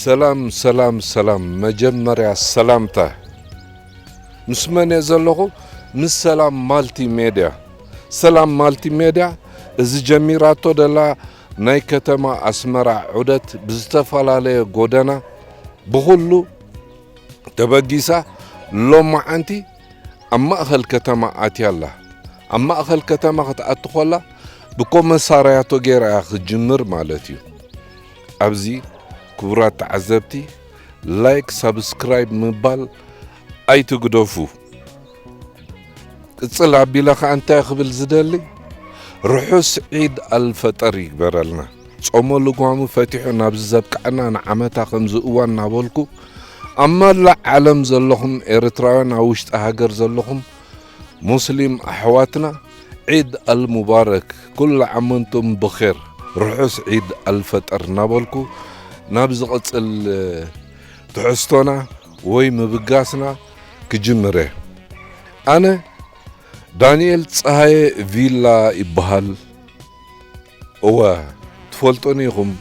ሰላም ሰላም ሰላም፣ መጀመርያ ሰላምታ ምስ መን እየ ዘለኹ? ምስ ሰላም ማልቲ ሜድያ። ሰላም ማልቲ ሜድያ እዚ ጀሚራቶ ደላ ናይ ከተማ ኣስመራ ዑደት ብዝተፈላለየ ጎደና ብኹሉ ተበጊሳ ሎማዓንቲ ኣብ ማእኸል ከተማ ኣትያ ኣላ። ኣብ ማእኸል ከተማ ክትኣቱ ከላ ብኮመሳርያቶ ገይራ እያ ክትጅምር ማለት እዩ። ኣብዚ ክቡራት ተዓዘብቲ ላይክ ሳብስክራይብ ምባል ኣይትግደፉ። ቅጽል ኣቢለ ከኣ እንታይ ክብል ዝደሊ፣ ርሑስ ዒድ ኣልፈጠር ይግበረልና። ጾመ ልጓሙ ፈቲሑ ናብዚ ዘብቅዐና ንዓመታ ከምዚ እዋን እናበልኩ ኣብ መላእ ዓለም ዘለኹም ኤርትራውያን ኣብ ውሽጢ ሃገር ዘለኹም ሙስሊም ኣሕዋትና ዒድ ኣልሙባረክ ኩሉ ዓም ወንቱም ብኼር ርሑስ ዒድ ኣልፈጠር እናበልኩ ናብ ዝቕጽል ትሕዝቶና ወይ ምብጋስና ክጅምር እየ። ኣነ ዳንኤል ጸሃየ ቪላ ይበሃል። እወ ትፈልጡኒ ኢኹም።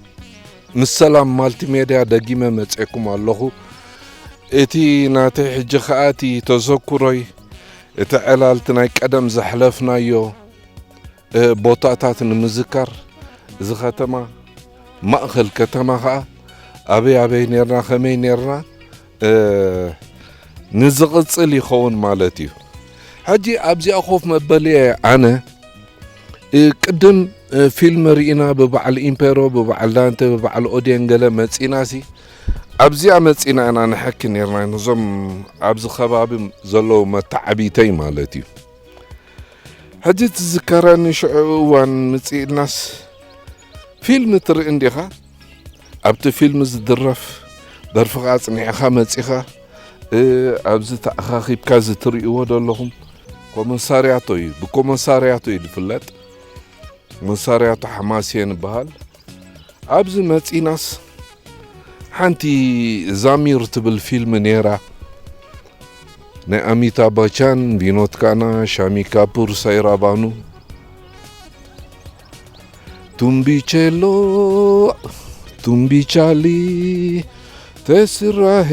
ምስ ሰላም ማልቲሜድያ ደጊመ መጼኩም ኣለኹ። እቲ ናተይ ሕጂ ኸኣ እቲ ተዘክሮይ እቲ ዕላልቲ ናይ ቀደም ዘሕለፍናዮ ቦታታት ንምዝካር፣ እዚ ከተማ ማእኸል ከተማ ኸኣ ኣበይ ኣበይ ኔርና ከመይ ኔርና ንዝቕጽል ይኸውን ማለት እዩ። ሕጂ ኣብዚኣ ኮፍ መበሊየ ኣነ ቅድም ፊልም ርኢና ብበዓል ኢምፔሮ ብበዓል ዳንተ ብበዓል ኦድየን ገለ መጺናሲ ኣብዚኣ መጺና ኢና ንሐኪ ኔርና ነዞም ኣብዚ ከባቢ ዘለዉ መተዓቢተይ ማለት እዩ። ሕጂ ትዝከረኒ ሽዑ እዋን ምጽእ ኢልናስ ፊልም ትርኢ እንዲኻ ኣብቲ ፊልም ዝድረፍ ደርፍኻ ኣጽኒዕኻ መጺኻ ኣብዚ ተኣኻኺብካ እዚ ትርእይዎ ዘለኹም ኮመሳርያቶ እዩ። ብኮመሳርያቶ እዩ ዝፍለጥ። ኮመሳርያቶ ሓማሴን ይበሃል። ኣብዚ መጺናስ ሓንቲ ዛሚር ትብል ፊልም ነይራ። ናይ ኣሚታ ባቻን ቪኖት ካና ሻሚ ካፑር ሳይራ ባኑ ቱምቢቼሎ ቱምቢቻሊ ተስራሄ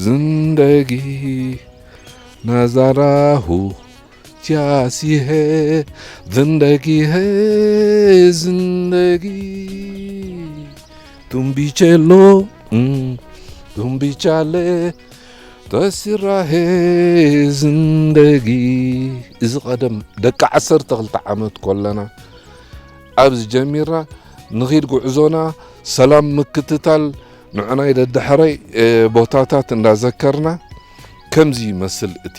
ዝንደጊ ናዛራሁ ቻሲሄ ዝንደጊ ሄ ዝንደጊ ቱምቢቼሎ ቱምቢቻለ ተሲራሄ ዝንደጊ። እዚ ቀደም ደቂ ዓሰርተ ክልተ ዓመት ኮለና ኣብዚ ጀሚርና ንኺድ ጉዕዞና ሰላም ምክትታል ንዕናይ ደድሕረይ ቦታታት እንዳዘከርና ከምዚ ይመስል እቲ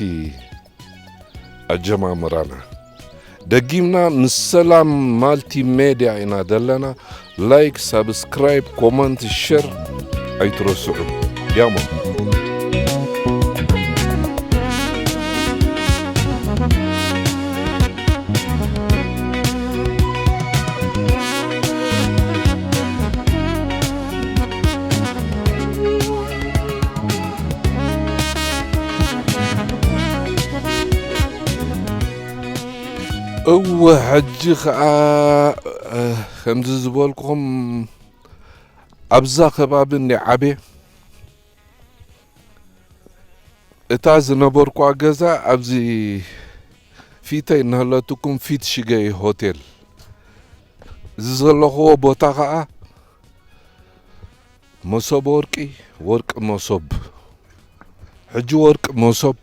ኣጀማምራና። ደጊምና ምስ ሰላም ማልቲ ሜድያ ኢና ዘለና። ላይክ ሳብስክራይብ ኮመንት ሸር ኣይትረስዑ። ያሞ እወ ሕጂ ኸዓ ከምዚ ዝበልኩኹም ኣብዛ ከባቢ እንዲ ዓብየ እታ ዝነበርኩዋ ገዛ ኣብዚ ፊተይ እናሃለትኩም ፊት ሽገይ ሆቴል እዚ ዘለኽዎ ቦታ ኸዓ መሶብ ወርቂ ወርቂ መሶብ ሕጂ ወርቂ መሶብ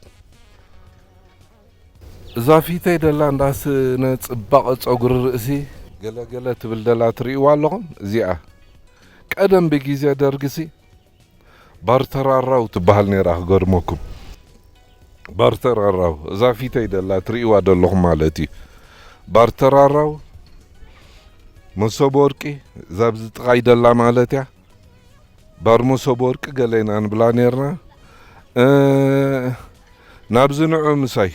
እዛ ፊተይ ደላ እንዳ ስነ ጽባቐ ጸጉሪ ርእሲ ገለገለ ትብል ደላ ትርእይዋ ኣለኹም። እዚኣ ቀደም ብግዜ ደርግሲ ባርተራራው ትበሃል ነይራ። ክገርመኩም ባርተራራው እዛ ፊተይ ደላ ትርእይዋ ደለኹም ማለት እዩ። ባርተራራው መሶብ ወርቂ እዛ ብዚ ጥቓይ ደላ ማለት እያ። ባር መሶብ ወርቂ ገለ ኢና ንብላ ነይርና። ናብዚ ንዑ ምሳይ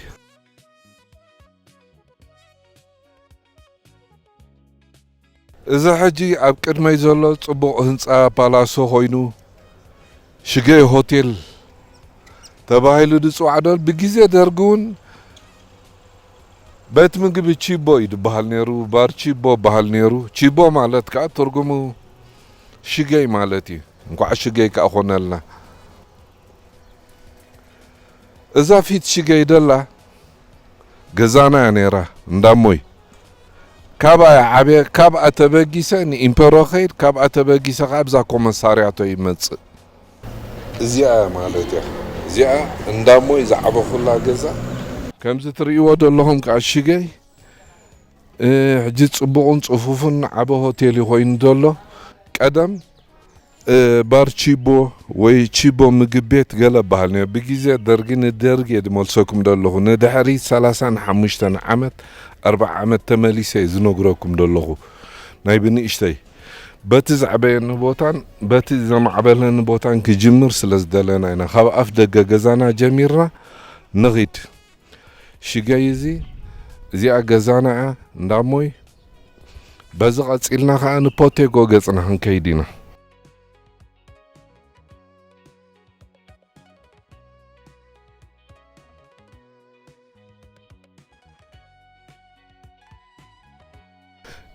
እዚ ሕጂ ኣብ ቅድመይ ዘሎ ጽቡቕ ህንጻ ፓላሶ ኮይኑ ሽገይ ሆቴል ተባሂሉ ዝጽዋዕ ዶ ብግዜ ደርጊ እውን ቤት ምግቢ ቺቦ እዩ ዝበሃል ነይሩ። ባር ቺቦ በሃል ነይሩ። ቺቦ ማለት ከዓ ትርጉሙ ሽገይ ማለት እዩ። እንኳዕ ሽገይ ከኣ ኾነልና። እዛ ፊት ሽገይ ደላ ገዛና እያ ነይራ፣ እንዳሞይ። ካብኣ እየ ዓብየ፣ ካብኣ ተበጊሰ ንኢምፔሮ ኸይድ፣ ካብኣ ተበጊሰ ኸዓ ብዛ ኮመሳርያቶ ይመጽእ። እዚኣ ማለት እያ። እዚኣ እንዳሞይ ዝዓበኹላ ገዛ። ከምዚ ትርእይዎ ዘለኹም ከኣ ሽገይ፣ እ፣ ሕጂ ጽቡቕን ጽፉፍን ዓቢ ሆቴል እዩ ኮይኑ ዘሎ። ቀደም፣ እ፣ ባር ቺቦ ወይ ቺቦ ምግቢ ቤት ገለ በሃል ነይሩ። ብግዜ ደርጊ፣ ንደርጊ እየ ዝመልሰኩም ዘለኹ። ንድሕሪ ሰላሳን ሓሙሽተን ዓመት፣ ኣርብዓ ዓመት ተመሊሰ እየ ዝነግረኩም ዘለኹ። ናይ ብንእሽተይ በቲ ዘዕበየኒ ቦታን በቲ ዘማዕበለኒ ቦታን ክጅምር ስለ ዝደለና ኢና ካብ ኣፍ ደገ ገዛና ጀሚርና ንኺድ። ሽገይ እዚ፣ እዚኣ ገዛና እያ፣ እንዳሞይ። በዚ ቀጺልና ኸኣ ንፖቴጎ ገጽና ክንከይድ ኢና።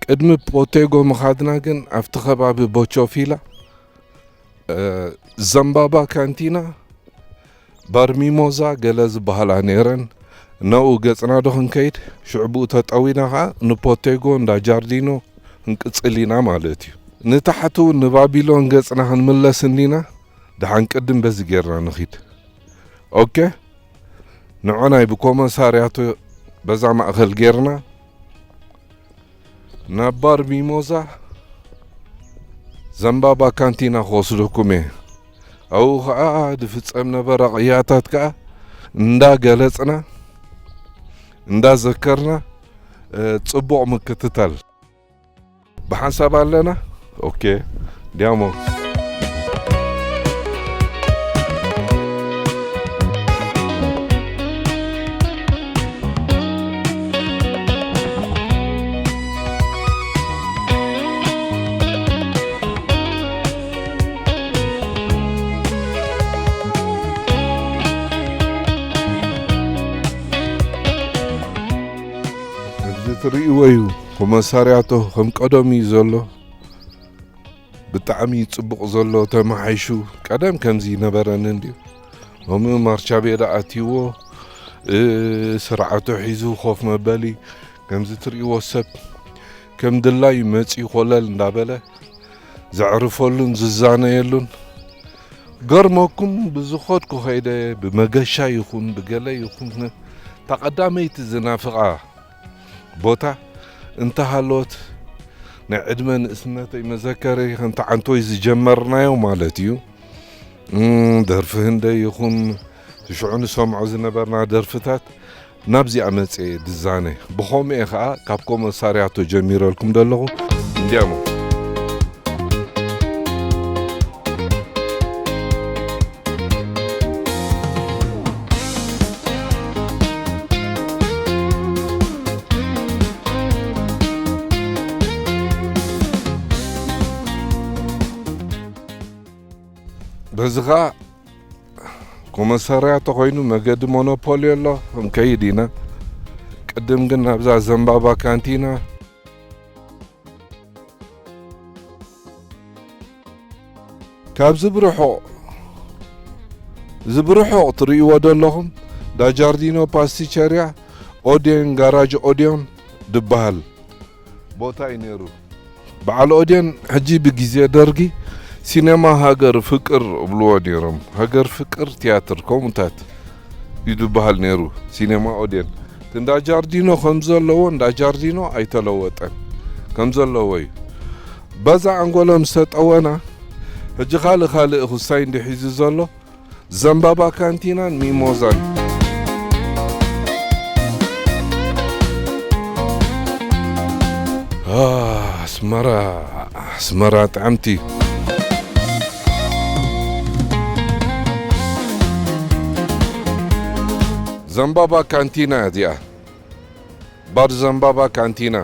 ቅድሚ ፖቴጎ ምኻድና ግን ኣብቲ ከባቢ ቦቾፊላ፣ እ፣ ዘምባባ ካንቲና፣ ባር ሚሞዛ ገለ ዝበሃላ ነይረን። ናብኡ ገጽና ዶ ክንከይድ፣ ሽዑ ብኡ ተጠዊና ኸኣ ንፖቴጎ፣ እንዳ ጃርዲኖ ክንቅጽል ኢና ማለት እዩ። ንታሕቲ እውን ንባቢሎን ገጽና ክንምለስ እንዲና፣ ደሓን ቅድም በዚ ጌርና ንኺድ። ኦኬ፣ ንዖናይ ብኮመሳርያቶ በዛ ማእከል ጌርና ናብ ባር ሚሞዛ ዘምባባ ካንቲና ክወስደኩም እየ። ኣብኡ ኸኣ ዝፍጸም ነበረ ቅያታት ከኣ እንዳገለጽና፣ እንዳዘከርና፣ እ፣ ጽቡቕ ምክትታል። ብሓንሳብ ኣለና። ኦኬ፣ ዲያሞ። እዚ ትርእይዎ እዩ፣ ኮመሳርያቶ ከም ቀደሙ እዩ ዘሎ። ብጣዕሚ እዩ ጽቡቕ ዘሎ፣ ተመሓይሹ። ቀደም ከምዚ ይነበረን እንድዩ። ሎሚ ማርቻ ቤላ ኣትይዎ፣ እ፣ ስርዓቱ ሒዙ ኮፍ መበሊ፣ ከምዚ ትርእይዎ ሰብ ከም ድላዩ መጺኡ ኮለል እንዳበለ ዘዕርፈሉን ዝዛነየሉን። ገርመኩም ብዝኸድኩ ኸይደ ብመገሻ ይኹን ብገለ ይኹን እታ ቀዳመይቲ ዝናፍቓ ቦታ እንተሃለወት ናይ ዕድመ ንእስነተይ መዘከሪ ከምቲ ዓንቶይ ዝጀመርናዮ ማለት እዩ። እም፣ ደርፊ ህንደይ ይኹን ሽዑ ንሰምዖ ዝነበርና ደርፍታት ናብዚኣ መጽየ ድዛነ። ብኸምኡ እየ ኸኣ ካብ ኮመሳርያቶ ጀሚረልኩም ዘለኹ። እንዲያሞ። በዚ ኸኣ ኮመሳርያ ተኾይኑ መገዲ ሞኖፖሊ ኣሎ፣ ክንከይድ ኢና። ቅድም ግን ናብዛ ዘምባባ ካንቲና። ካብዚ ብርሑቕ፣ እዚ ብርሑቕ ትርእይዎ ዘለኹም ዳጃርዲኖ ፓስቲቸርያ ኦዴን፣ ጋራጅ ኦዴን ዝበሃል ቦታ እዩ ነይሩ። በዓል ኦዴን ሕጂ ብግዜ ደርጊ ሲኔማ ሃገር ፍቅር እብልዎ ነይሮም። ሃገር ፍቅር ትያትር ከምኡታት እዩ ዝበሃል ነይሩ ሲኔማ ኦዴን። እቲ እንዳ ጃርዲኖ ከም ዘለዎ እንዳ ጃርዲኖ ኣይተለወጠን፣ ከም ዘለዎ እዩ። በዛ ኣንጎሎ ምስ ተጠወና፣ ሕጂ ካልእ ካልእ ክሳይ እንዲ ሒዙ ዘሎ ዘምባባ ካንቲናን ሚሞዛን። አ፣ ኣስመራ፣ ኣስመራ ጥዕምቲ። ዘምባባ ካንቲና እዚኣ። ባር ዘምባባ ካንቲና።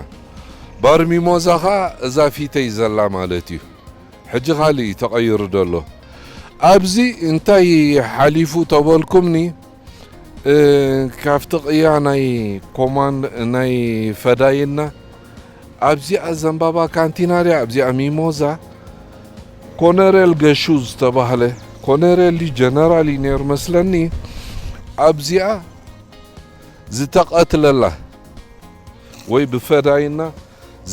ባር ሚሞዛ ኸኣ እዛ ፊተይ ዘላ ማለት እዩ። ሕጂ ካልእ እዩ ተቐይሩ ዘሎ። ኣብዚ እንታይ ሓሊፉ ተበልኩምኒ፣ እ፣ ካብቲ ቅያ ናይ ኮማንድ፣ ናይ ፈዳይና፣ ኣብዚኣ ዘምባባ ካንቲና ድያ፣ ኣብዚኣ ሚሞዛ፣ ኮነሬል ገሹ ዝተባህለ፣ ኮነሬል ጀነራል እዩ ነይሩ መስለኒ፣ ኣብዚኣ ዝተቐትለላ ወይ ብፈዳይና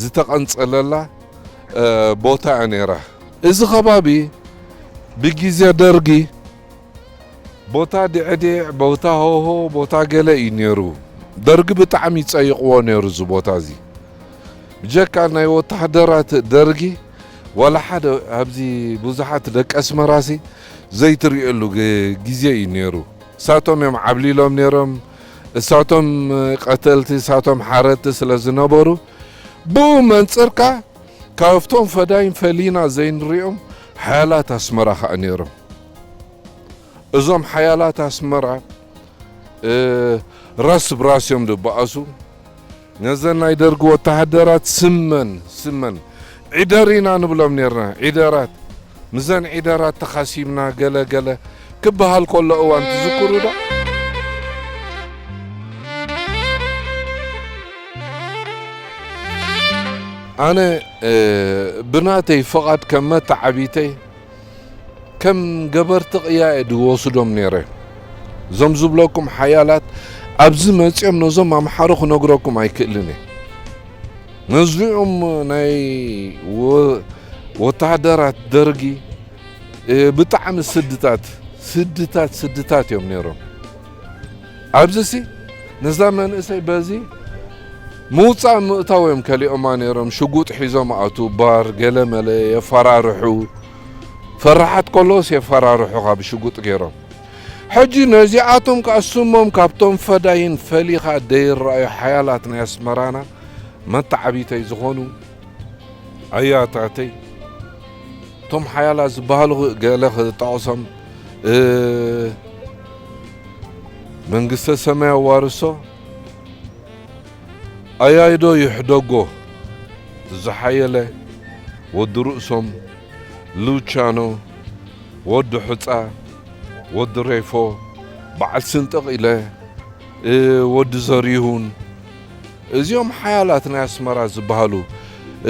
ዝተቐንጸለላ፣ እ፣ ቦታ እያ ነይራ። እዚ ከባቢ ብግዜ ደርጊ ቦታ ድዕድዕ፣ ቦታ ሆሆ፣ ቦታ ገለ እዩ ነይሩ። ደርጊ ብጣዕሚ ይጸይቕዎ ነይሩ እዚ ቦታ እዚ። ብጀካ ናይ ወተሃደራት ደርጊ፣ ዋላ ሓደ ኣብዚ ብዙሓት ደቂ ኣስመራሲ ዘይትርእየሉ ግ-፣ ግዜ እዩ ነይሩ። እሳቶም እዮም ዓብሊሎም ነይሮም። እሳቶም ቀተልቲ፣ እሳቶም ሓረድቲ ስለ ዝነበሩ፣ ብኡ መንጽርካ ካብቶም ፈዳይን ፈሊና ዘይንሪኦም ሓያላት ኣስመራ ኸኣ ነይሮም። እዞም ሓያላት ኣስመራ፣ እ፣ ራስ ብራስ እዮም ዝበኣሱ። ነዘን ናይ ደርጊ ወተሃደራት ስመን፣ ስመን፣ ዒደር ኢና ንብሎም ነርና። ዒደራት፣ ምዘን ዒደራት ተኻሲምና ገለ ገለ ክበሃል ከሎ እዋን ትዝክሩ ዶ? ኣነ፣ እ፣ ብናተይ ፍቓድ ከም መተዓቢተይ ከም ገበርቲ ቅያ እየ ዝወስዶም ነይረ። እዞም ዝብለኩም ሓያላት ኣብዚ መጺኦም ነዞም ኣምሓሩ ክነግረኩም ኣይክእልን እየ። ነዚኦም ናይ ወ-፣ ወተሃደራት ደርጊ፣ እ፣ ብጣዕሚ ስድታት፣ ስድታት፣ ስድታት እዮም ነይሮም። ኣብዚሲ ነዛ መንእሰይ በዚ ምውጻእ ምእታው እዮም ከሊኦማ ነይሮም። ሽጉጥ ሒዞም ኣቱ ባር ገለ መለ የፈራርሑ። ፈራሓት ከለውስ የፈራርሑኻ ብሽጉጥ ገይሮም። ሕጂ ነዚኣቶም ከኣ ስሞም ካብቶም ፈዳይን ፈሊኻ ደይረኣዩ ሓያላት ናይ ኣስመራና መተዓቢተይ ዝኾኑ ኣያታተይ፣ እቶም ሓያላት ዝበሃሉ ገለ ክጠቕሶም፣ እ፣ መንግስተ ሰማይ ኣዋርሶ፣ ኣያይዶ ይሕደጎ፣ ዝሓየለ፣ ወዲ ርእሶም፣ ሉቻኖ፣ ወዲ ሑጻ፣ ወዲ ሬፎ፣ በዓል ስንጥቕ ኢለ፣ እ፣ ወዲ ዘሪሁን፣ እዚኦም ሓያላት ናይ ኣስመራ ዝበሃሉ፣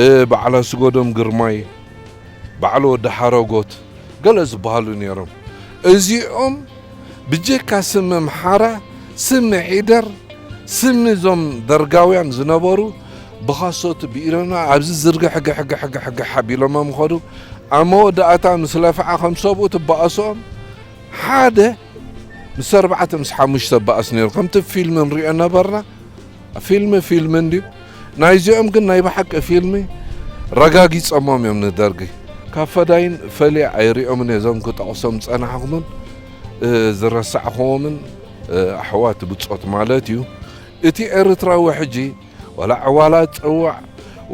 እ፣ በዓል ኣስጎዶም ግርማይ፣ በዓል ወዲ ሓረጎት፣ ገለ ዝበሃሉ ነይሮም። እዚኦም ብጀካ ስም ኣምሓራ፣ ስም ዒደር፣ ስም እዞም ደርጋውያን ዝነበሩ ብኻሶት ብኢሮና ኣብዚ ዝርግሕ ግሕ ግሕ ግሕ ግሕ ኣቢሎሞም ኸዱ። ኣብ መወዳእታ ምስ ለፍዓ ከም ሰብኡ ትበኣሶም ሓደ ምስ ኣርባዕተ ምስ ሓሙሽተ በኣስ ነይሩ። ከምቲ ፊልም ንሪኦ ነበርና። ፊልም ፊልም እንድዩ። ናይዚኦም ግን ናይ ብሓቂ ፊልም ረጋጊጾሞም እዮም ንደርጊ። ካብ ፈዳይን ፈልየ ኣይሪኦምን እየ እዞም ክጠቕሶም ዝጸናሕኩምን፣ እ፣ ዝረሳዕክዎምን፣ እ፣ ኣሕዋት ብጾት ማለት እዩ። እቲ ኤርትራዊ ሕጂ ዋላ ዕዋላ ጸዋዕ፣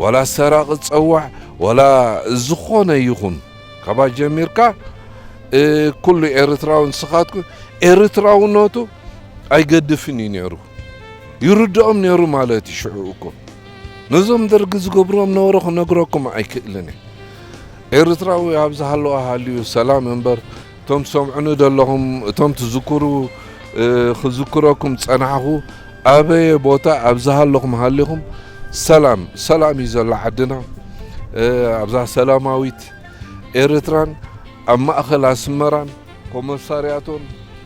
ዋላ ሰራቒ ጸዋዕ፣ ዋላ ዝኾነ ይኹን፣ ካባ ጀሚርካ፣ እ፣ ኩሉ ኤርትራዊ ንስኻትኩ ኤርትራውነቱ ኣይገድፍን እዩ ነይሩ። ይርድኦም ነይሩ ማለት እዩ ሽዑ እኮ። ነዞም ደርጊ ዝገብርዎም ነበሩ ክነግረኩም ኣይክእልን እየ። ኤርትራዊ ኣብ ዝሃለዋ ሃልዩ ሰላም እምበር፣ እቶም ትሰምዑኒ ዘለኹም፣ እቶም ትዝክሩ፣ እ፣ ክዝክረኩም ጸናሕኩ፣ ኣበየ ቦታ ኣብ ዝሃለኹም ሃሊኹም፣ ሰላም፣ ሰላም እዩ ዘሎ ዓድና። እ፣ ኣብዛ ሰላማዊት ኤርትራን ኣብ ማእኸል ኣስመራን ኮመሳርያቶን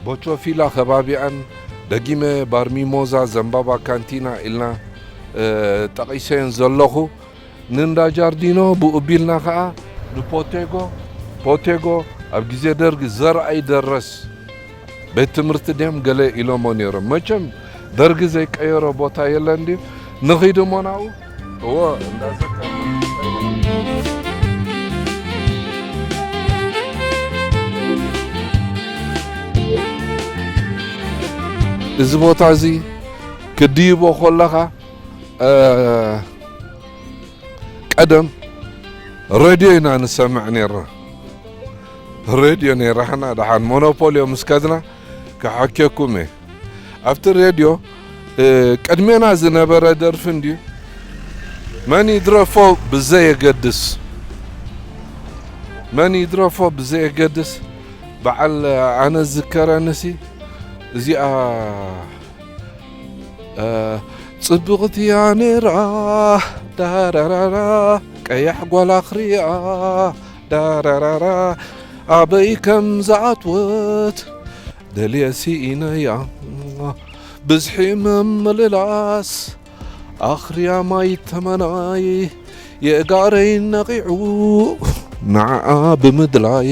ቦቾፊላ ከባቢኣን ደጊመ ባርሚሞዛ ዘምባባ ካንቲና ኢልና፣ እ፣ ጠቒሰየን ዘለኹ። ንእንዳ ጃርዲኖ ብኡ ቢልና ኸዓ ንፖቴጎ፣ ፖቴጎ ኣብ ግዜ ደርጊ ዘርኣይ ደረስ ቤት ትምህርቲ ድዮም ገለ ኢሎሞ ነይሮም። መቸም ደርጊ ዘይቀየሮ ቦታ የለን ድዩ? ንኺድ እሞ ናብኡ። እዎ፣ እንዳዘከርኩ። እዚ ቦታ እዚ ክትድይቦ ከለኻ፣ እ፣ ቀደም ሬድዮ ኢና ንሰምዕ ነይርና። ሬድዮ ነይራሕና ደሓን ሞኖፖልዮ ምስ ከድና ክሓኬኩም እየ። ኣብቲ ሬድዮ፣ እ፣ ቅድሜና ዝነበረ ደርፊ እንድዩ፣ መን ይድረፎ ብዘየገድስ፣ መን ይድረፎ ብዘየገድስ፣ በዓል ኣነ ዝከረንሲ እዚኣ፣ እ፣ ጽብቕቲ እያ ነይራ፣ ዳራራራ፣ ቀያሕ ጓል ኣኽሪኣ፣ ዳራራራ ኣበይ ከም ዝኣትወት ደልየ ስኢነያ። ብዝሒ ምምልላስ ኣኽርያ ማይ ተመናይ የእጋረይ ነቒዑ ንዓኣ ብምድላይ።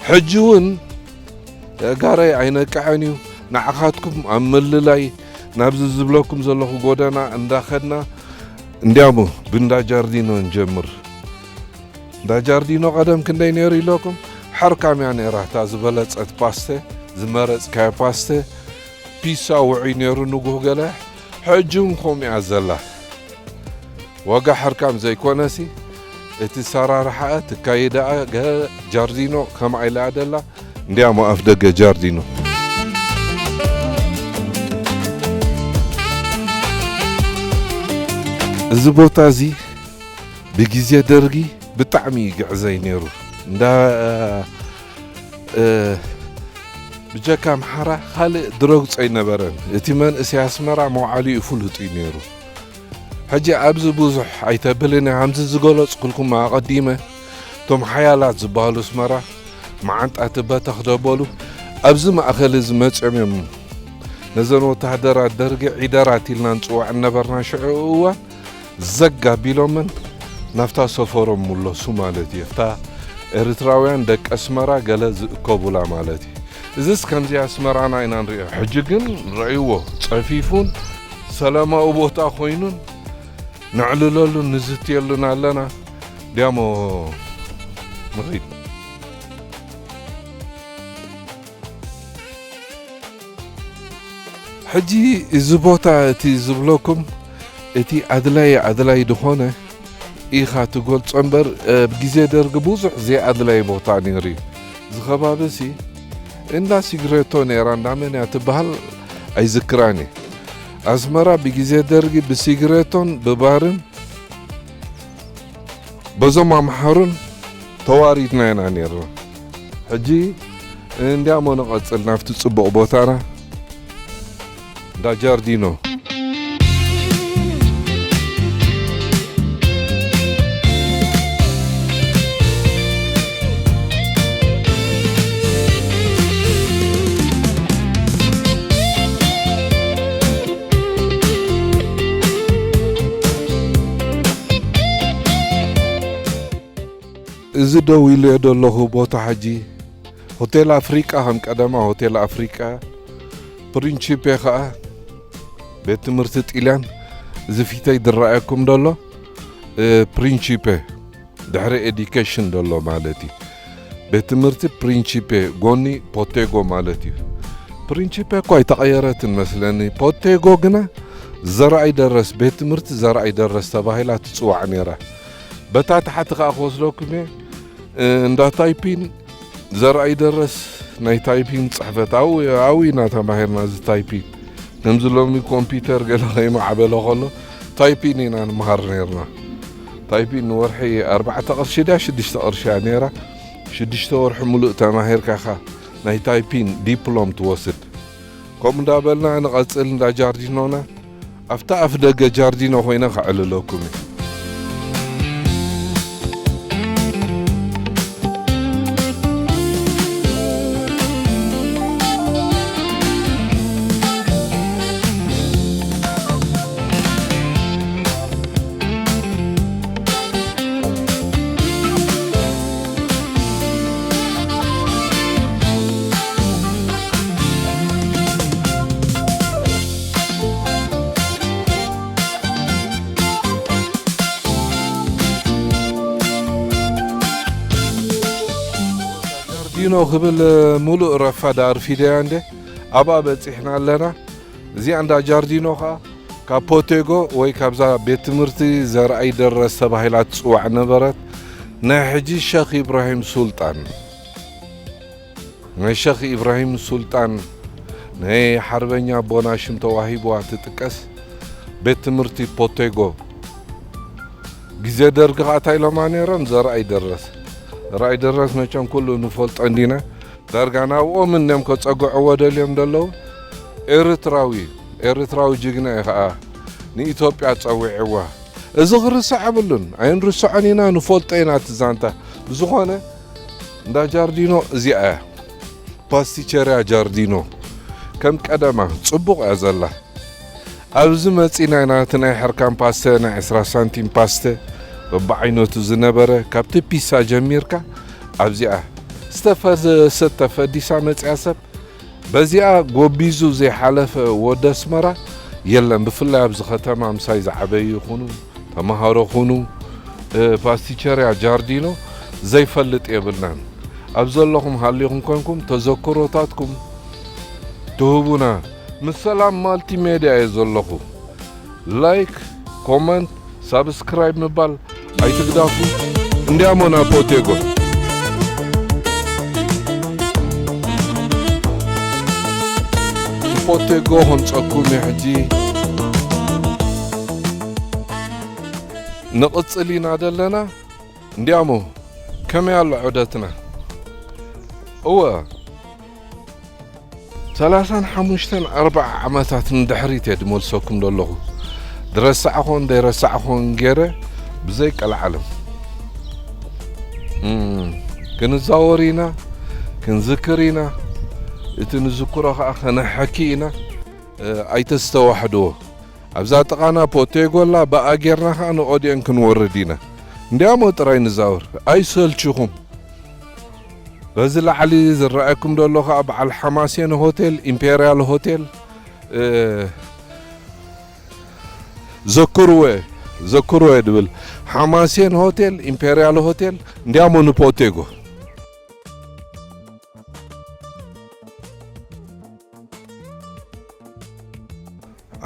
ሕጂ እውን የእጋረይ ኣይነቅዐን እዩ። ንዓኻትኩም ኣብ ምልላይ ናብዚ ዝብለኩም ዘለኹ ጎደና እንዳኸድና እንዲያሞ ብእንዳ ጃርዲኖ ንጀምር። እንዳ ጃርዲኖ ቀደም ክንደይ ነይሩ ኢለኩም? ሕርካም እያ ነይራ እታ ዝበለጸት ፓስተ፣ ዝመረጽካዮ ፓስተ፣ ፒሳ ውዑይ ነይሩ ንጉህ ገለ። ሕጂ እውን ከምኡ እያ ዘላ። ዋጋ ሕርካም ዘይኮነሲ፣ እቲ ሰራርሓኣ፣ ትካይዳኣ፣ ገ-፣ ጃርዲኖ ከምኣ ኢላ ደላ፣ እንዲያሞ ኣፍ ደገ ጃርዲኖ። እዚ ቦታ እዚ ብግዜ ደርጊ ብጣዕሚ ይግዕዘይ ነይሩ። እንዳ፣ እ፣ ብጀካ ኣምሓራ ካልእ ድረግጾ ኣይነበረን። እቲ መንእሰይ ኣስመራ መውዓሊኡ ፍሉጥ እዩ ነይሩ። ሕጂ ኣብዚ ብዙሕ ኣይተብልን እየ። ከምዚ ዝገለጽኩልኩም ኣቐዲመ፣ እቶም ሓያላት ዝበሃሉ ኣስመራ መዓንጣ ትበተኽ ደበሉ። ኣብዚ ማእከል እዚ መጺኦም እዮም ነዘን ወተሃደራት ደርጊ ዒደራት ኢልና ንጽውዐን ነበርና ሽዑ እዋን። ዘግ ኣቢሎመን ናብታ ሰፈሮም ምለሱ ማለት እዩ። እታ ኤርትራውያን ደቂ ኣስመራ ገለ ዝእከቡላ ማለት እዩ። እዝስ ከምዚ ኣስመራና ኢና ንሪኦ። ሕጂ ግን ረእይዎ፣ ጸፊፉን ሰላማዊ ቦታ ኮይኑን ነዕልለሉን ንዝትየሉን ኣለና። ዲያሞ ንኺድ። ሕጂ እዚ ቦታ እቲ ዝብለኩም እቲ ኣድላይ ኣድላይ ዝኾነ ኢኻ ትገልጾ እምበር፣ ኣብ ግዜ ደርጊ ብዙሕ ዘይኣድላይ ቦታ ነይሩ እዩ። እዚ ከባቢ ሲ እንዳ ሲግሬቶ ነይራ፣ እንዳ መን እያ ትበሃል ኣይዝክራን እየ። ኣስመራ ብግዜ ደርጊ ብሲግሬቶን ብባርን በዞም ኣምሓሩን ተዋሪድና ኢና ነይርና። ሕጂ እንዲያሞ ንቐጽል ናብቲ ጽቡቕ ቦታና፣ እንዳ ጃርዲኖ። እዚ ደው ኢለዮ ዘለኹ ቦታ ሕጂ ሆቴል ኣፍሪቃ፣ ከም ቀደማ ሆቴል ኣፍሪቃ፣ ፕሪንቺፔ ኸኣ ቤት ትምህርቲ ጢልያን፣ እዚ ፊተይ ዝረኣየኩም ዘሎ፣ እ፣ ፕሪንቺፔ ድሕሪ ኤዲኬሽን ዘሎ ማለት እዩ። ቤት ትምህርቲ ፕሪንቺፔ ጎኒ ፖቴጎ ማለት እዩ። ፕሪንቺፔ እኳ ኣይተቐየረትን መስለኒ። ፖቴጎ ግና ዘርኣይ ደረስ፣ ቤት ትምህርቲ ዘርኣይ ደረስ ተባሂላ ትጽዋዕ ነይራ። በታ ታሕቲ ከኣ ክወስደኩም እየ። እ፣ እንዳ ታይፒን ዘርኣይ ደረስ ናይ ታይፒን ጽሕፈት ኣብኡ፣ ኣብኡ ኢና ተማሂርና እዚ ታይፒን። ከምዚ ሎሚ ኮምፒውተር ገለ ከይማዕበለ ከሎ ታይፒን ኢና ንምሃር ነይርና። ታይፒን ንወርሒ ኣርባዕተ ቅርሺ ድያ ሽዱሽተ ቅርሺ እያ ነይራ። ሽዱሽተ ወርሒ ሙሉእ ተማሂርካ ኢኻ ናይ ታይፒን ዲፕሎም ትወስድ። ከምኡ እንዳበልና ንቐጽል እንዳ ጃርዲኖና። ኣብታ ኣፍ ደገ ጃርዲኖ ኮይነ ከዕልለኩም እየ። ዲኖ ክብል ሙሉእ ረፋድ ኣርፊደያ እንደ ኣብኣ በጺሕና ኣለና። እዚኣ እንዳ ጃርዲኖ ኸኣ ካብ ፖቴጎ ወይ ካብዛ ቤት ትምህርቲ ዘርኣይ ደረስ ተባሂላ ትጽዋዕ ነበረት። ናይ ሕጂ ሸኽ ኢብራሂም ሱልጣን፣ ናይ ሸኽ ኢብራሂም ሱልጣን፣ ናይ ሓርበኛ ኣቦና ሽም ተዋሂብዋ ትጥቀስ ቤት ትምህርቲ ፖቴጎ። ግዜ ደርጊ ኸኣ እንታይ ኢሎማ ነይሮም? ዘርኣይ ደረስ። ዘርኣይ ደረስ መቸም ኩሉ ንፈልጦ እንዲና። ዳርጋ ናብኦም እንድዮም ከጸግዕዎ ደልዮም ደለዉ። ኤርትራዊ፣ ኤርትራዊ ጅግና እዩ ኸኣ ንኢትዮጵያ ጸዊዕዋ። እዚ ክርስዕ የብሉን። ኣይንርስዖን ኢና፣ ንፈልጦ ኢና እቲ ዛንታ። ብዝኾነ እንዳ ጃርዲኖ እዚኣ እያ። ፓስቲቸርያ ጃርዲኖ ከም ቀደማ ጽቡቕ እያ ዘላ። ኣብዚ መጺና ኢና እቲ ናይ ሕርካን ፓስተ፣ ናይ ዕስራ ሳንቲም ፓስተ በብዓይነቱ ዝነበረ፣ ካብቲ ፒሳ ጀሚርካ ኣብዚኣ ዝተፈሰተ ፈዲሳ መጺኣ ሰብ። በዚኣ ጎቢዙ ዘይሓለፈ ወዲ ኣስመራ የለን። ብፍላይ ኣብዚ ከተማ ምሳይ ዝዓበዩ ይኹኑ፣ ተምሃሮ ኹኑ፣ እ፣ ፓስቲቸርያ ጃርዲኖ ዘይፈልጥ የብልናን። ኣብ ዘለኹም ሃሊኹም ኮንኩም ተዘክሮታትኩም ትህቡና። ምስ ሰላም ማልቲሜድያ እየ ዘለኹ። ላይክ፣ ኮመንት፣ ሳብስክራይብ ምባል ኣይትግዳፉ። እንዲያሞ ናብ ፖቴጎ፣ ፖቴጎ ከምጸኩም እየ ሕጂ። ንቕጽል ኢና ደለና። እንዲያሞ ከመይ ኣሎ ዑደትና? እወ፣ ሰላሳን ሓሙሽተን ኣርባዓ ዓመታት ንድሕሪት እየ ድመልሰኩም ዘለኹ። ድረሳዕኹን ደይረሳዕኹን ገይረ ብዘይ ቀልዓለም። እም፣ ክንዛወር ኢና፣ ክንዝክር ኢና። እቲ ንዝክሮ ኸኣ ከነሐኪ ኢና። እ፣ ኣይተስተዋሕድዎ። ኣብዛ ጥቓና ፖቴጎ ኣላ፣ ብኣ ጌርና ኸኣ ንኦዴን ክንወርድ ኢና። እንዲያሞ ጥራይ ንዛወር፣ ኣይሰልችኹም። በዚ ላዕሊ ዝረኣየኩም ዘሎ ኸኣ በዓል ሓማሴን ሆቴል፣ ኢምፔርያል ሆቴል፣ እ፣ ዘክርወ፣ ዘክርወ ድብል። ሓማሴን ሆቴል፣ ኢምፔርያል ሆቴል፣ እንዲያሞ ንፖቴጎ።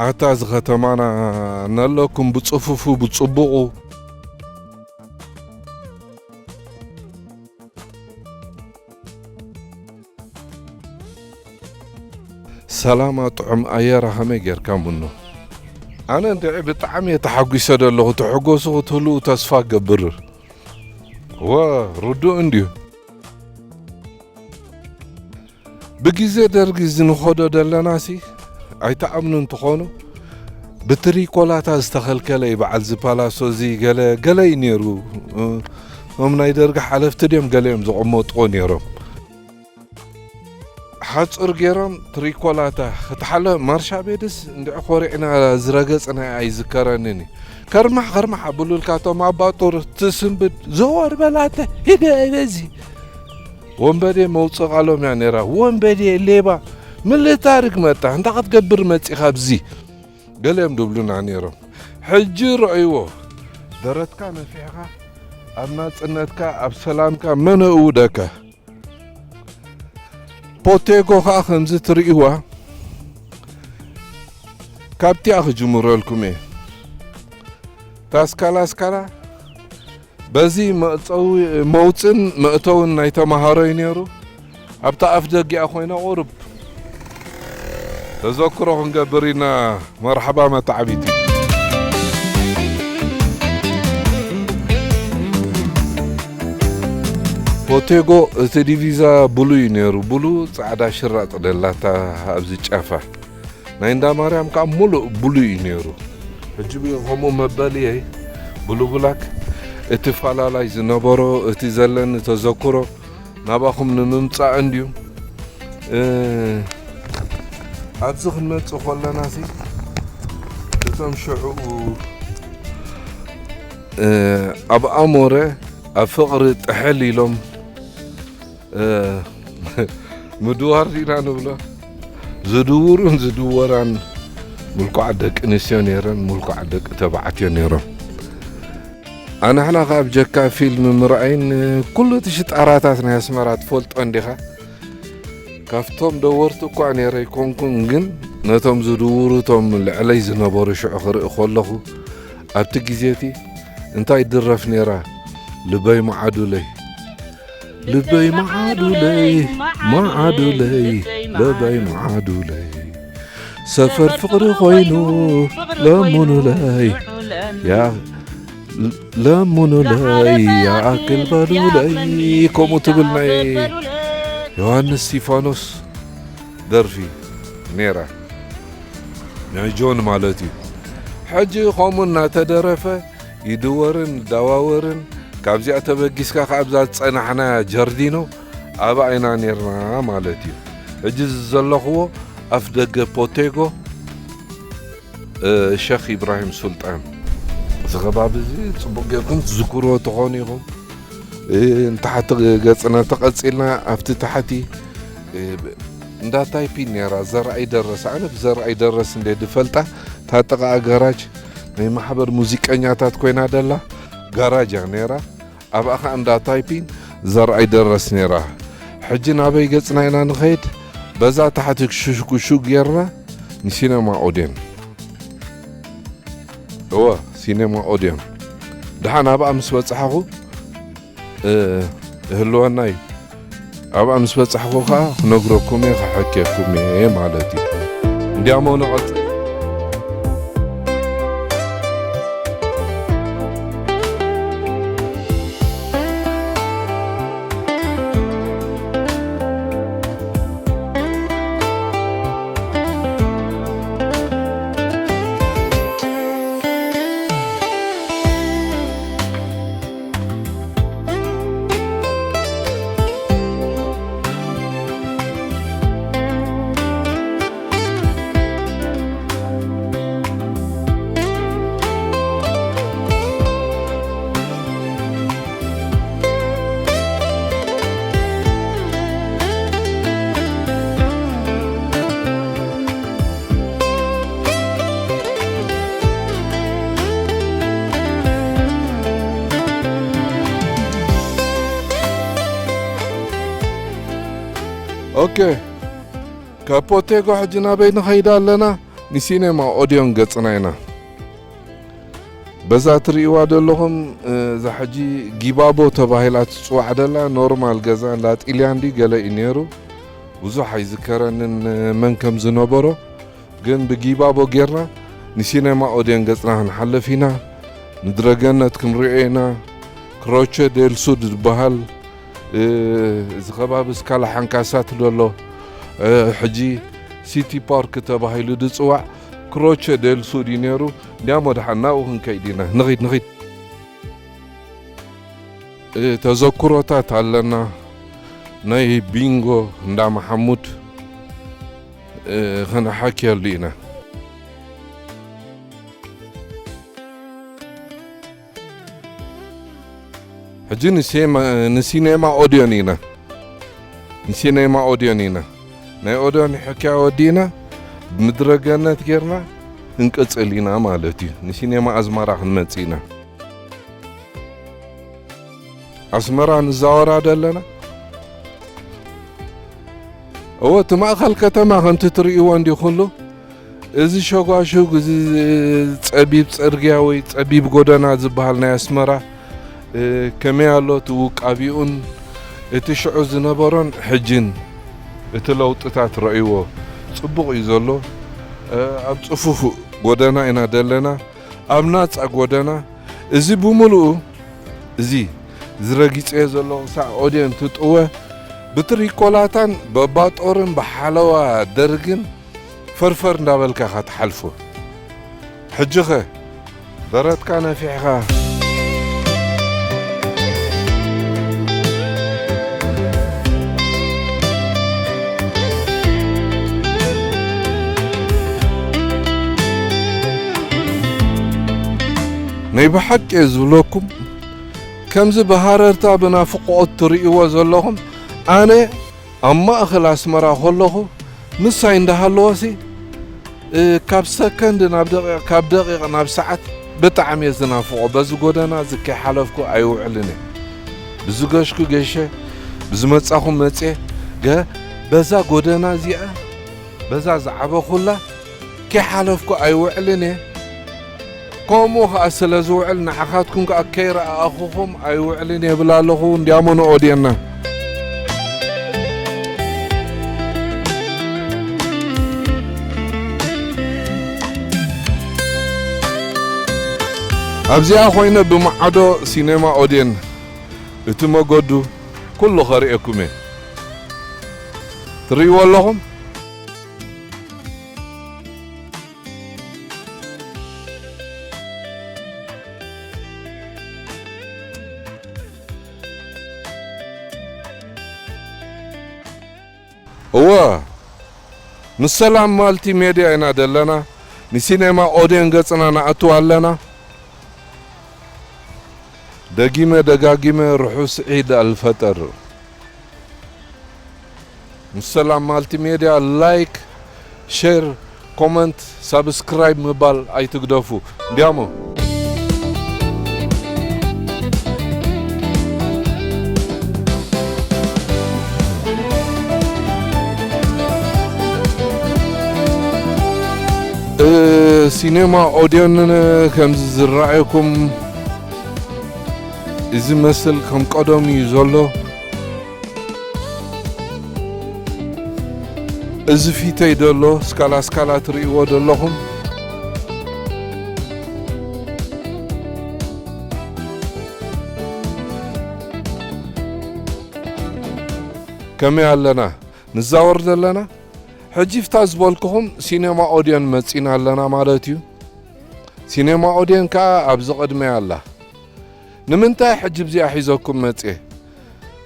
ኣታ እዚ ኸተማና ነለኩም ብጽፉፉ ብጽቡቑ። ሰላማ ጥዑም ኣየራ ኸመይ ጌርካ ምኖ? ኣነ እንድዒ ብጣዕሚ እየ ተሓጒሰ ዘለኹ። ትሕጎሱ ክትህልዉ ተስፋ እገብር። ወ፣ ርዱእ እንድዩ። ብግዜ ደርጊ እዚ ንኸዶ ደለናሲ ኣይትኣምኑን ትኾኑ። ብትሪኮላታ ዝተኸልከለ እዩ በዓል እዚ ፓላሶ እዚ ገለ ገለ እዩ ነይሩ። እም፣ ናይ ደርጊ ሓለፍቲ ድዮም ገለ እዮም ዝቕመጥዎ ነይሮም። ሓጹር ገይሮም ትሪኮላታ ክትሓለ ማርሻ ቤድስ እንድዒ ኮሪዕና ዝረገጽና ኣይዝከረንን እዩ። ከርማሕ ከርማሕ ኣብሉልካ እቶም ኣባጡር ትስንብድ ዘወር በላተ ሂደ በዚ ወንበዴ መውጽእ ቃሎም እያ ነይራ። ወንበዴ፣ ሌባ፣ ምልታርግ መጣ። እንታይ ክትገብር መጺኻ ኣብዚ? ገለ እዮም ድብሉና ነይሮም። ሕጂ ረእይዎ። ደረትካ ነፊሕኻ ኣብ ናጽነትካ፣ ኣብ ሰላምካ መን እውደካ? ፖቴጎ ኸኣ ከምዚ ትርእይዋ፣ ካብቲኣ ክጅምረልኩም እየ። ታስካላ ስካላ በዚ መእጸዊ-፣ መውጽን መእተውን ናይ ተማሃሮ እዩ ነይሩ። ኣብታ ኣፍ ደጊኣ ኮይና ቁሩብ ተዘክሮ ክንገብር ኢና። መርሓባ መተዓቢቲ። ፖቴጎ እቲ ዲቪዛ ብሉ እዩ ነይሩ። ብሉ ጻዕዳ ሽራጥ ደላታ ኣብዚ ጫፋ። ናይ እንዳ ማርያም ከኣ ሙሉእ ብሉ እዩ ነይሩ። ሕጂ ብኡ ከምኡ መበልየይ ብሉ ብላክ እቲ ፋላላይ ዝነበሮ እቲ ዘለኒ ተዘክሮ ናባኹም ንምምጻእ እንድዩ። እ፣ ኣብዚ ክንመጽእ ከለናሲ እቶም ሽዑ፣ እ፣ ኣብ ኣሞረ ኣብ ፍቕሪ ጥሕል ኢሎም፣ እ፣ ምድዋር ዲና ንብሎ? ዝድውሩን ዝድወራን ምልኩዓት ደቂ ኣንስትዮ ነይረን፣ ምልኩዓት ደቂ ተባዕትዮ ነይሮም። ኣንሕና ኸኣ ብጀካ ፊልም ምርኣይን ኩሉ እቲ ሽጣራታት ናይ ኣስመራ ትፈልጦ እንዲኻ? ካብቶም ደወርቲ እኳ ነይረ ኣይኮንኩን፣ ግን ነቶም ዝድውሩ እቶም ልዕለይ ዝነበሩ ሽዑ ክርኢ ከለኹ፣ ኣብቲ ግዜ እቲ እንታይ ይድረፍ ነይራ? ልበይ መዓዱለይ፣ ልበይ መዓዱለይ፣ መዓዱለይ፣ ልበይ መዓዱለይ፣ ሰፈር ፍቕሪ ኮይኑ ለምኑለይ፣ ያ ለምኑለይ፣ ይኣክል በሉለይ፣ ከምኡ ትብል ናይ ዮሃንስ ስቲፋኖስ ደርፊ ነይራ፣ ናይ ጆን ማለት እዩ። ሕጂ ከምኡ እናተደረፈ ይድወርን ይደዋወርን፣ ካብዚኣ ተበጊስካ ከኣ ኣብዛ ዝጸናሕናያ ጀርዲኖ ኣብኣ ኢና ኔርና ማለት እዩ። ሕጂ እዚ ዘለኽዎ ኣፍ ደገ ፖቴጎ፣ እ፣ ሸኽ ኢብራሂም ሱልጣን። እዚ ከባቢ እዚ ጽቡቕ ጌርኩም ትዝክርዎ ትኾኑ ኢኹም። እ፣ ንታሕቲ ገጽና ተቐጺልና ኣብቲ ታሕቲ፣ እ፣ እንዳ ታይፒን ነይራ፣ ዘርኣይ ደረስ። ኣነ ብዘርኣይ ደረስ እንደ ድፈልጣ፣ እታ ጥቓ ጋራጅ ናይ ማሕበር ሙዚቀኛታት ኮይና ደላ ጋራጅ እያ ነይራ። ኣብኣ ኸኣ እንዳ ታይፒን ዘርኣይ ደረስ ነይራ። ሕጂ ናበይ ገጽና ኢና ንኸይድ? በዛ ታሕቲ ክሹሽ ክሹ ጌርና ንሲነማ ኦዴን። እወ፣ ሲኔማ ኦድዮን። ደሓን ኣብኣ ምስ በጻሕኹ፣ እ፣ እህልወና እዩ። ኣብኣ ምስ በጻሕኹ ኸኣ ክነግረኩም እየ፣ ክሐኬኩም እየ ማለት እዩ። እንዲያሞ ንቐጽል። ኦኬ፣ ካብ ፖቴጎ ሕጂ ናበይ ንኸይድ ኣለና? ንሲኔማ ኦድዮን ገጽና ኢና። በዛ ትርእይዋ ዘለኹም፣ እ፣ እዛ ሕጂ ጊባቦ ተባሂላ ትጽዋዕ ደላ ኖርማል ገዛ እንዳ ጢልያን ድዩ ገለ እዩ ነይሩ። ብዙሕ ኣይዝከረንን፣ እ፣ መን ከም ዝነበሮ። ግን ብጊባቦ ጌርና ንሲኔማ ኦድዮን ገጽና ክንሓልፍ ኢና። ምድረገነት ክንሪኦ ኢና። ክሮቸ ዴል ሱድ ዝበሃል፣ እ፣ እዚ ከባቢ ስካላ ሓንካሳት ደሎ፣ እ፣ ሕጂ ሲቲ ፓርክ ተባሂሉ ዝጽዋዕ ክሮቸ ዴል ሱድ እዩ ነይሩ። እንዲያሞ ደሓን ናብኡ ክንከይድ ኢና። ንኺድ፣ ንኺድ። እ፣ ተዘክሮታት ኣለና። ናይ ቢንጎ እንዳ መሓሙድ፣ እ፣ ከነሓክየሉ ኢና። ሕጂ ንሴማ-፣ ንሲኔማ ኦድዮን ኢና። ንሲኔማ ኦድዮን ኢና። ናይ ኦድዮን ሕክያ ወዲእና፣ ብምድረ ገነት ጌርና ክንቅጽል ኢና ማለት እዩ። ንሲኔማ ኣዝመራ ክንመጽእ ኢና። ኣስመራ ንዛወራ ደለና። እወ፣ እቲ ማእኸል ከተማ ከምቲ ትርእይዎ እንዲ ኩሉ፣ እዚ ሸጓሹግ፣ እዚ ጸቢብ ጽርግያ ወይ ጸቢብ ጎደና ዝበሃል ናይ ኣስመራ፣ እ፣ ከመይ ኣሎ እቲ ውቃቢኡን እቲ ሽዑ ዝነበሮን ሕጅን እቲ ለውጥታት ረእይዎ። ጽቡቕ እዩ ዘሎ። እ፣ ኣብ ጽፉፍ ጎደና ኢና ደለና፣ ኣብ ናጻ ጎደና። እዚ ብምሉኡ፣ እዚ ዝረጊጸዮ ዘለኹ ሳዕ ኦድየን ትጥወ ብትሪኮላታን በባጦርን ብሓለዋ ደርግን ፈርፈር እንዳበልካ ኢኻ ትሓልፎ። ሕጂኸ ደረትካ ነፊሕኻ። ናይ ብሓቂ እየ ዝብለኩም፣ ከምዚ ብሃረርታ ብናፍቖት ትርእይዎ ዘለኹም፣ ኣነ ኣብ ማእኸል ኣስመራ ከለኹ ምሳይ እንዳሃለወሲ፣ እ፣ ካብ ሰከንድ ናብ ደቂቕ፣ ካብ ደቂቕ ናብ ሰዓት ብጣዕሚ እየ ዝናፍቖ። በዚ ጎደና እዚ ከይሓለፍኩ ኣይውዕልን እየ። ብዝገሽኩ ገይሸ፣ ብዝመጻኹ መጽየ፣ ገ-፣ በዛ ጎደና እዚኣ፣ በዛ ዝዓበኹላ፣ ከይሓለፍኩ ኣይውዕልን እየ። ከምኡ ኸኣ ስለ ዝውዕል ንዓኻትኩም ከኣ ከይረኣኹኹም ኣይውዕልን እየ እብል ኣለኹ። እንዲያሞ ንኦድየና። ኣብዚኣ ኮይነ ብማዕዶ ሲኔማ ኦድየን እቲ መገዱ ኩሉ ኸርእየኩም እየ። ትርእይዎ ኣለኹም? እወ፣ ምስ ሰላም ማልቲ ሜድያ ኢና ደለና። ንሲኔማ ኦድዮን ገጽና ንኣቱ ኣለና። ደጊመ ደጋጊመ ርሑስ ዒድ ኣልፈጠር። ምስ ሰላም ማልቲ ሜድያ ላይክ፣ ሼር፣ ኮመንት፣ ሳብስክራይብ ምባል ኣይትግደፉ። እንዲያሞ እ፣ ሲኔማ ኦድዮን ከምዚ ዝረኣየኩም እዚ መስል ከም ቀደሙ እዩ ዘሎ። እዚ ፊተይ ዘሎ ስካላ ስካላ ትርእይዎ ዘለኹም ከመይ ኣለና? ንዛወር ዘለና? ሕጂ ፍታ ዝበልኩኹም ሲኔማ ኦድዮን መጺና ኣለና ማለት እዩ። ሲኔማ ኦድዮን ከኣ ኣብዚ ቅድመይ ኣላ። ንምንታይ ሕጂ ብዚኣ ሒዘኩም መጽየ?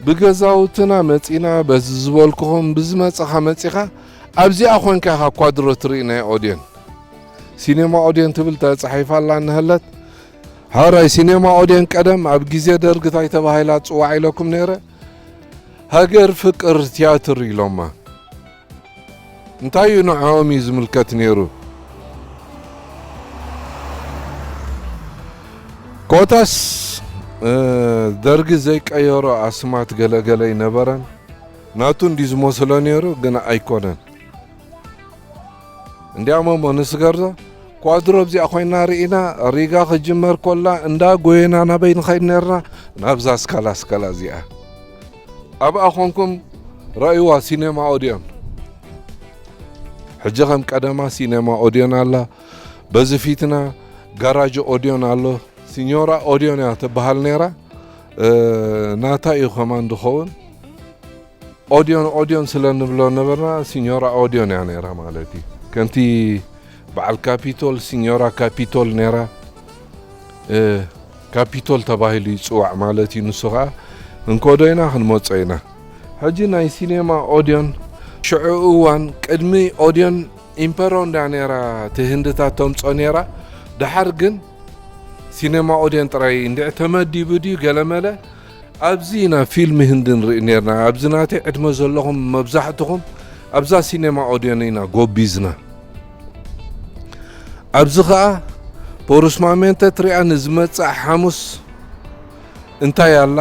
ብገዛውትና መጺና፣ በዚ ዝበልኩኹም ብዝመጸኻ መጺኻ፣ ኣብዚኣ ኾንካ ኢኻ ኳድሮ ትርኢ ናይ ኦድዮን። ሲኔማ ኦድዮን ትብል ተጻሒፋ ኣላ እንሀለት። ሓራይ ሲኔማ ኦድዮን ቀደም ኣብ ግዜ ደርጊ ታይ ተባሂላ ትጽዋዕ ኢለኩም ነይረ? ሃገር ፍቅር ትያትር ኢሎማ። እንታይ እዩ ንዕኦም እዩ ዝምልከት ነይሩ? ኮታስ፣ እ፣ ደርጊ ዘይቀየሮ ኣስማት ገለገለ ይነበረን። ናቱ እንዲ ዝመስሎ ነይሩ፣ ግን ኣይኮነን። እንዲያም እሞ ንስገርዶ ኳድሮ ኣብዚኣ ኮይና ርኢና፣ ሪጋ ክጅመር ኮላ እንዳ ጎየና ናበይ ንኸይድ ነርና? ናብዛ ስካላ ስካላ እዚኣ። ኣብኣ ኾንኩም ረእይዋ ሲኔማ ኦድዮን። ሕጂ ከም ቀደማ ሲኔማ ኦድዮን ኣላ። በዚ ፊትና ጋራጅ ኦድዮን ኣሎ። ሲኞራ ኦድዮን እያ ትበሃል ነይራ። እ፣ ናታ እዩ ከማን ዝኸውን። ኦድዮን ኦድዮን ስለ ንብሎ ነበርና፣ ሲኞራ ኦድዮን እያ ነይራ ማለት እዩ። ከምቲ በዓል ካፒቶል፣ ሲኞራ ካፒቶል ነይራ። እ፣ ካፒቶል ተባሂሉ ይጽዋዕ ማለት እዩ። ንሱ ኸኣ ክንከዶ ኢና፣ ክንመጾ ኢና። ሕጂ ናይ ሲኔማ ኦድዮን ሽዑ እዋን ቅድሚ ኦድዮን ኢምፐሮ እንዳ ነይራ እቲ ህንድታት ተምጾ ነይራ። ደሓር ግን ሲኔማ ኦድዮን ጥራይ እንድዒ ተመዲቡ ድዩ ገለመለ ኣብዚ ኢና ፊልም ህንዲ ንርኢ ነርና። ኣብዚ ናተይ ዕድመ ዘለኹም መብዛሕትኹም ኣብዛ ሲኔማ ኦድዮን ኢና ጎቢዝና። ኣብዚ ኸኣ ፖሩስማሜንተ ትሪኣ ንዝመጽእ ሓሙስ እንታይ ኣላ?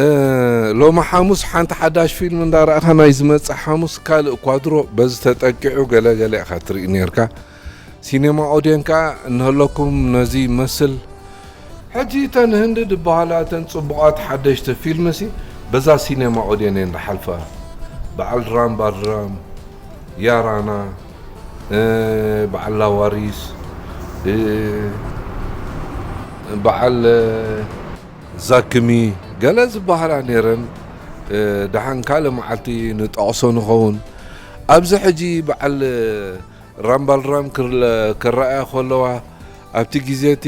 እ፣ ሎሚ ሓሙስ ሓንቲ ሓዳሽ ፊልም እንዳረኣኻ ናይ ዝመጽእ ሓሙስ ካልእ ኳድሮ በዚ ተጠቂዑ ገለ ገለ ኢኻ ትርኢ ነርካ። ሲኔማ ኦድዮን ከኣ እንሀለኩም ነዚ ይመስል። ሕጂ እተን ህንዲ ዝበሃላ እተን ጽቡቓት ሓደሽቲ ፊልምሲ በዛ ሲኔማ ኦድዮን እየን ዝሓልፋ። በዓል ድራም ባድራም፣ ያራና፣ እ፣ በዓል ላዋሪስ፣ እ፣ በዓል፣ እ፣ ዛክሚ ገለ ዝበሃላ ነይረን። እ፣ ደሓን ካልእ መዓልቲ ንጠቕሶ ንኸውን። ኣብዚ ሕጂ በዓል ራምባልራም ክርለ-፣ ክረኣያ ከለዋ ኣብቲ ግዜ እቲ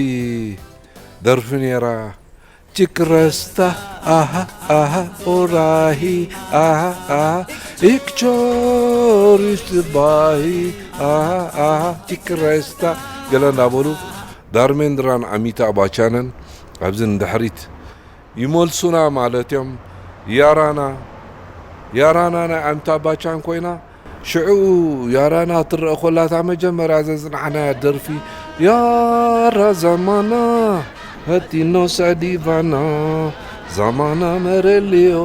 ደርፊ ነይራ። ቺክረስታ ኣሃ ኣሃ ኦራሂ ኣሃ ኣሃ ኢክቾሪስ ባሂ ኣሃ ኣሃ ቺክረስታ ገለ እንዳበሉ ዳርሜንድራን ኣሚታ ባቻነን ኣብዚ ንድሕሪት ይመልሱና ማለት እዮም። ያራና፣ ያራና ናይ ኣሚታ ባቻን ኮይና፣ ሽዑ ያራና ትረአ ኮላ እታ መጀመርያ ዘጽናዕናያ ደርፊ፣ ያራ ዘማና፣ ፈቲኖ ሰዲቫና፣ ዘማና መረልዮ፣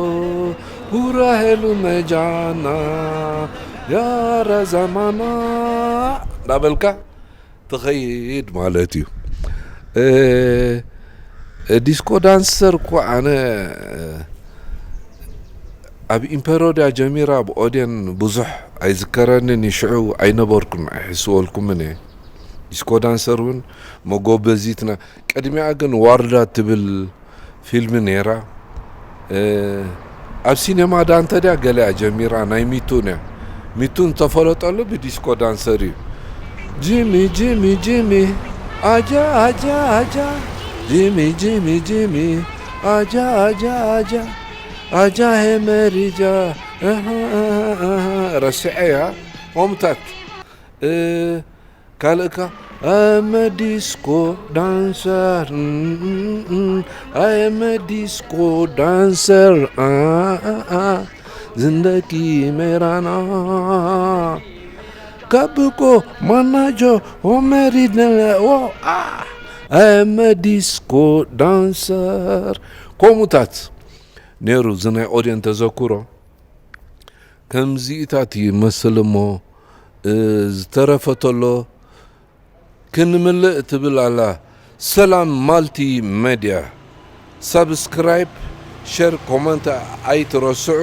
ሁራ ሄሉ መጃና፣ ያራ ዘማና እንዳበልካ ትኸይድ ማለት እዩ። እ፣ ዲስኮ ዳንሰር እኮ ኣነ፣ እ፣ ኣብ ኢምፔሮ ድያ ጀሚራ፣ ኣብ ኦድየን ብዙሕ ኣይዝከረንን እዩ። ሽዑ ኣይነበርኩን፣ ኣይሕስበልኩምን እየ። ዲስኮ ዳንሰር እውን መጎበዚትና። ቅድሚኣ ግን ዋርዳ ትብል ፊልም ነይራ። እ፣ ኣብ ሲኔማ ዳንተ ድያ ገለ እያ ጀሚራ፣ ናይ ሚቱን እያ። ሚቱን ዝተፈለጠሉ ብዲስኮ ዳንሰር እዩ። ጂሚ፣ ጂሚ፣ ጂሚ፣ ኣጃ፣ ኣጃ፣ ኣጃ። ጂሚ፣ ጂሚ፣ ጂሚ፣ ኣጃ፣ ኣጃ፣ ኣጃ። ኣጃ ሄመሪጃ ረስዐያ ሆምታት ካልእካ ኣመ ዲስኮ ዳንሰር ኣመ ዲስኮ ዳንሰር ዝንደኪ ሜራና ካብኮ ማናጆ ሆመሪ ደለዎ ኣመ ዲስኮ ዳንሰር ከምኡታት ነይሩ። እዚ ናይ ኦድየን ተዘክሮ ከምዚኢታት ይመስል እሞ ዝተረፈ ተሎ ክንምልእ ትብል ኣላ። ሰላም ማልቲ ሜድያ፣ ሳብስክራይብ፣ ሸር፣ ኮመንት ኣይትረስዑ።